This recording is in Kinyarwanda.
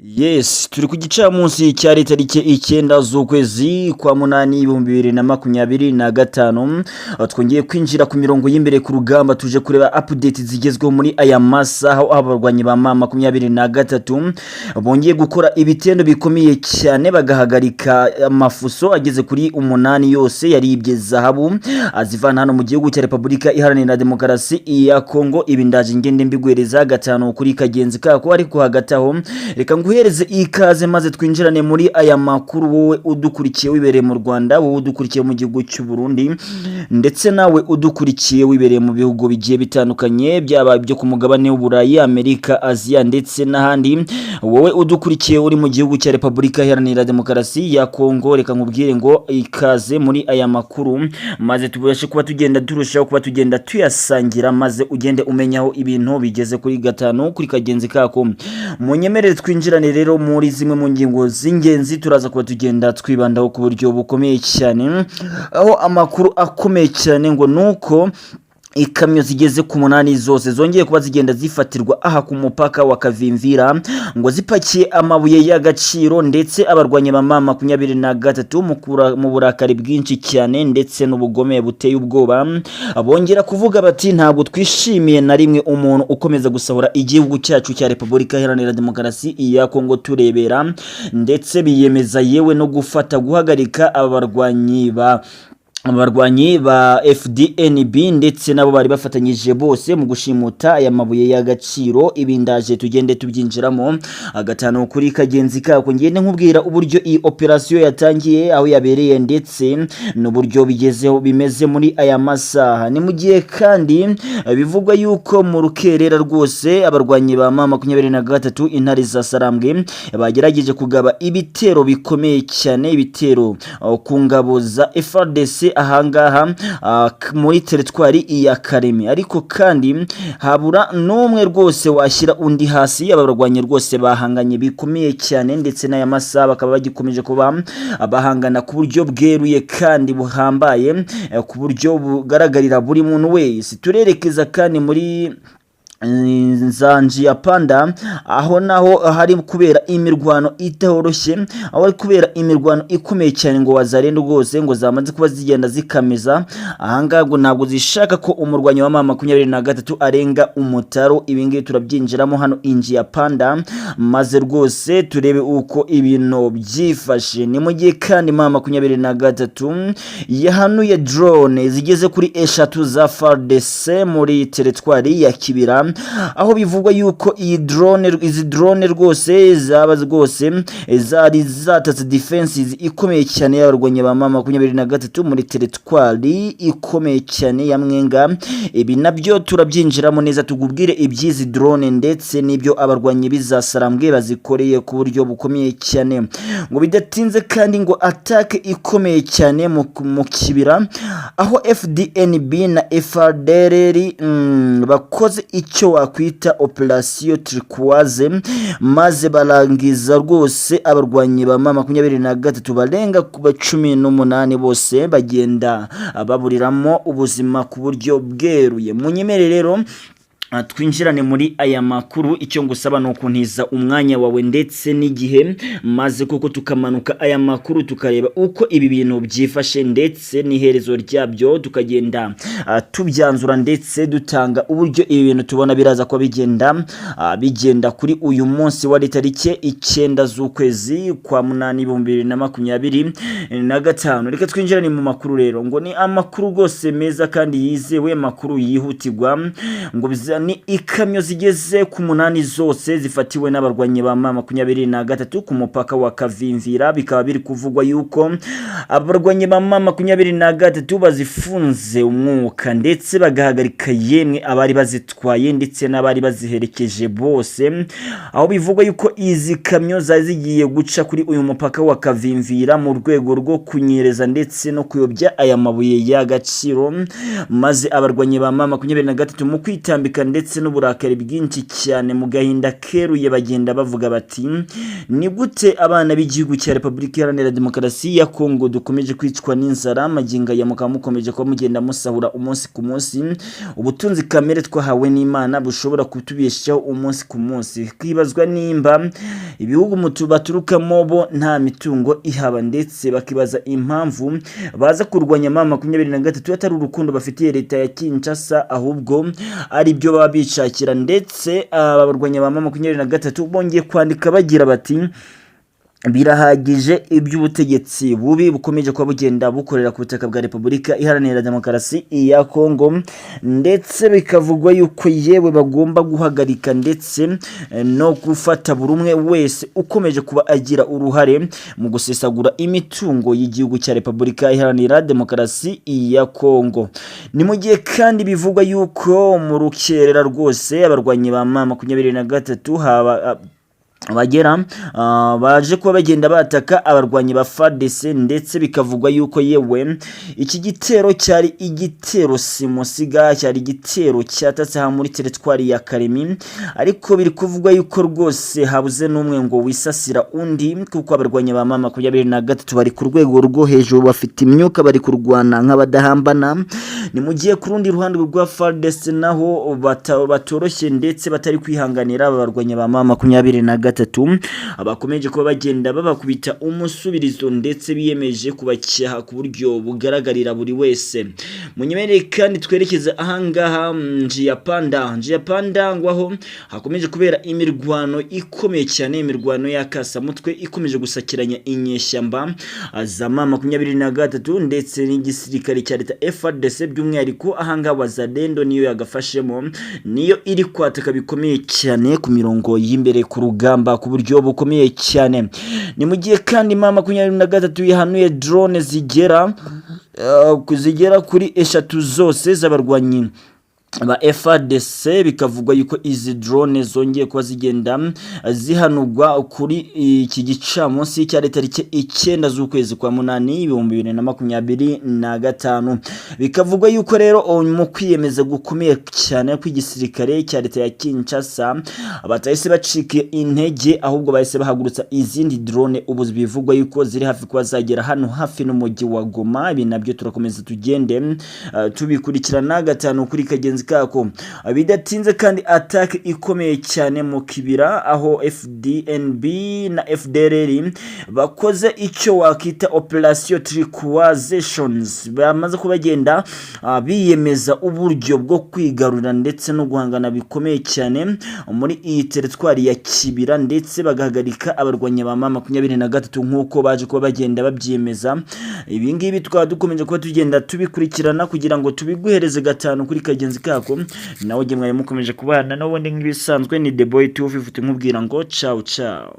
Yes, turi ku gicamunsi cyari tariki 9 z'ukwezi kwa munani 2025. Twongeye kwinjira ku mirongo y'imbere ku rugamba, tuje kureba update zigezweho muri aya masaha, aho abarwanyi ba M23 bongeye gukora ibitendo bikomeye cyane, bagahagarika amafuso ageze kuri 8 yose yaribye zahabu azivana hano mu gihugu cya Repubulika Iharanira Demokarasi ya Kongo. Ibi ndaje ngende mbiguhereza gatanu kuri kagenzi kako, ariko hagati aho reka nguhereze ikaze maze twinjirane muri aya makuru, wowe udukurikiye wibereye mu Rwanda, wowe udukurikiye mu gihugu cy'u Burundi, ndetse nawe udukurikiye wibereye mu bihugu bigiye bitandukanye, byaba ibyo ku mugabane w'Uburayi, Amerika, Aziya ndetse n'ahandi. Wowe udukurikiye uri mu gihugu cya Repubulika Iharanira Demokarasi ya Kongo, reka nkubwire ngo ikaze muri aya makuru, maze tubashe kuba tugenda turushaho kuba tugenda tuyasangira, maze ugende umenya aho ibintu bigeze kuri gatanu kuri kagenzi kako. Munyemerere twinjirane rero muri zimwe mu ngingo z'ingenzi turaza kuba tugenda twibandaho ku buryo bukomeye cyane, aho amakuru akomeye cyane ngo nuko ikamyo zigeze ku 8 zose zongeye kuba zigenda zifatirwa aha ku mupaka wa Kavimvira, ngo zipakiye amabuye y'agaciro, ndetse abarwanyi ba M23 mu burakari bwinshi cyane ndetse n'ubugome buteye ubwoba bongera kuvuga bati: "Ntabwo twishimiye na rimwe umuntu ukomeza gusahura igihugu cyacu cya Repubulika Iharanira Demokarasi ya Kongo turebera", ndetse biyemeza yewe no gufata, guhagarika aba barwanyi ba FDNB ndetse nabo bari bafatanyije bose mu gushimuta aya mabuye y'agaciro. Ibi ndaje tugende tubyinjiramo gatanu kuri kagenzi kako, ngende nkubwira uburyo iyi operasiyo yatangiye, aho yabereye, ndetse n'uburyo bigezeho bimeze muri aya masaha. Ni mu gihe kandi bivugwa yuko mu rukerera rwose abarwanyi ba M23, intare za Sarambwe, bagerageje kugaba ibitero bikomeye cyane, ibitero ku ngabo za FARDC ahangaha muri teritwari ya Karemi, ariko kandi habura n'umwe rwose washyira undi hasi. Abarwanyi rwose bahanganye bikomeye cyane, ndetse n'aya masaha bakaba bagikomeje kuba bahangana ku buryo bweruye kandi buhambaye, ku buryo bugaragarira buri muntu wese. Turerekeza kandi muri Nzanji ya Panda, aho naho hari kubera imirwano itoroshye, aho hari kubera imirwano ikomeye cyane, ngo wazarenda rwose ngo zamaze kuba zigenda zikameza ahangaha, ngo ntabwo zishaka ko umurwanyi wa M23 arenga umutaro. Ibi ngibi turabyinjiramo hano inji ya Panda, maze rwose turebe uko ibintu byifashe. Ni mu gihe kandi M23 yahanuye drone zigeze kuri 3 za FARDC muri teritwari ya Kibira, aho bivugwa yuko iyi drone, izi drone rwose zaba rwose zari zatatse defenses ikomeye cyane y'abarwanyi ba M23 muri teritwari ikomeye cyane ya Mwenga. Ibi nabyo turabyinjiramo neza, tugubwire iby'izi drone ndetse n'ibyo abarwanyi bizasarambwe bazikoreye ku buryo bukomeye cyane. Ngo bidatinze kandi ngo attaque ikomeye cyane mu Kibira, aho FDNB na FDLR bakoze icyo wakwita operation turquoise, maze barangiza rwose abarwanyi ba M23 barenga ku 18 bose bagenda baburiramo ubuzima ku buryo bweruye. Munyemere rero twinjirane muri aya makuru. Icyo ngusaba ni ukuntiza umwanya wawe ndetse n'igihe, maze koko tukamanuka aya makuru, tukareba uko ibi bintu byifashe ndetse n'iherezo ryabyo, tukagenda tubyanzura ndetse dutanga uburyo ibi bintu tubona biraza kuba bigenda kuri uyu munsi wari tariki 9 z'ukwezi kwa munani 2025. Reka twinjirane mu makuru rero, ngo ni amakuru rwose meza kandi yizewe, amakuru yihutirwa, ngo ni ikamyo zigeze ku 8 zose zifatiwe n'abarwanyi ba M23 ku mupaka wa Kavimvira. Bikaba biri kuvugwa yuko abarwanyi ba M23 bazifunze umwuka, ndetse bagahagarika yemwe abari bazitwaye ndetse n'abari baziherekeje bose, aho bivugwa yuko izi kamyo zari zigiye guca kuri uyu mupaka wa Kavimvira mu rwego rwo kunyereza ndetse no kuyobya aya mabuye y'agaciro, maze abarwanyi ba M23 mu kwitambika ndetse n'uburakari bwinshi cyane, mu gahinda keruye bagenda bavuga bati: "Ni gute abana b'igihugu cya Repubulika Iharanira Demokarasi ya Kongo dukomeje kwicwa n'inzara magingo aya, mukaba mukomeje kuba mugenda musahura umunsi ku munsi ubutunzi kamere twahawe n'Imana bushobora kutubeshaho umunsi ku munsi?" Kwibazwa nimba ibihugu baturukamo bo nta mitungo ihaba, ndetse bakibaza impamvu baza kurwanya M23 atari urukundo bafitiye leta ya Kinshasa, ahubwo ari byo baba bishakira. Ndetse abarwanya ba M23 bongeye kwandika bagira bati: "Birahagije iby'ubutegetsi bubi bukomeje kuba bugenda bukorera ku butaka bwa Repubulika Iharanira Demokarasi ya Kongo." Ndetse bikavugwa yuko yewe bagomba guhagarika ndetse no gufata buri umwe wese ukomeje kuba agira uruhare mu gusesagura imitungo y'igihugu cya Repubulika Iharanira Demokarasi ya Kongo. Ni mu gihe kandi bivugwa yuko mu rukerera rwose abarwanyi ba M23 haba bagera baje kuba bagenda bataka abarwanyi ba FARDC, ndetse bikavugwa yuko yewe iki gitero cyari igitero simusiga, cyari igitero cyatatse aha muri teritwari ya Kalemi. Ariko biri kuvugwa yuko rwose habuze n'umwe ngo wisasira undi, kuko abarwanyi ba M23 bari ku rwego rwo hejuru, bafite imyuka, bari kurwana nk'abadahambana. Ni mu gihe ku rundi ruhande rwa FARDC naho batoroshye ndetse batari kwihanganira aba barwanyi ba M23, bakomeje kuba bagenda babakubita umusubirizo, ndetse biyemeje kubacyaha ku buryo bugaragarira buri wese. Munyemerere kandi twerekeze ahangaha Njia Panda. Njia Panda ngo aho hakomeje kubera imirwano ikomeye cyane, imirwano y'akasamutwe ikomeje gusakiranya inyeshyamba za M23 ndetse n'igisirikare cya leta FARDC. By'umwihariko ahangaha Wazalendo niyo yagafashemo, niyo iri kwataka bikomeye cyane ku mirongo y'imbere ku rugamba ku buryo bukomeye cyane. Ni mu gihe kandi M23 yahanuye drone zigera kuri eshatu zose z'abarwanyi ba FARDC. Bikavugwa yuko izi drone zongeye kuba zigenda zihanurwa kuri iki gicamunsi cyari tariki 9 z'ukwezi kwa munani 2025. Bikavugwa yuko rero mu kwiyemeza gukomeye cyane kw'igisirikare cya leta ya Kinshasa batahise bacika intege, ahubwo bahise bahagurutsa izindi drone, ubu bivugwa yuko ziri hafi kuba zagera hano hafi n'umujyi wa Goma. Ibi nabyo turakomeza tugende tubikurikirana gatanu kuri kagenzi kako. Bidatinze kandi, attack ikomeye cyane mu Kibira, aho FDNB na FDLR bakoze icyo wakita operation turquoisations, bamaze kuba bagenda biyemeza uburyo bwo kwigarurira ndetse no guhangana bikomeye cyane muri iyi teritwari ya Kibira, ndetse bagahagarika abarwanyi ba M23 nk'uko baje kuba bagenda babyiyemeza. Ibi ngibi tukaba dukomeje kuba tugenda tubikurikirana kugira ngo tubiguhereze gatanu kuri kagenzi kako. Nawe ujye mwari mukomeje kubana n'ubundi nk'ibisanzwe, ni The Boy 250, nkubwira ngo ciao ciao.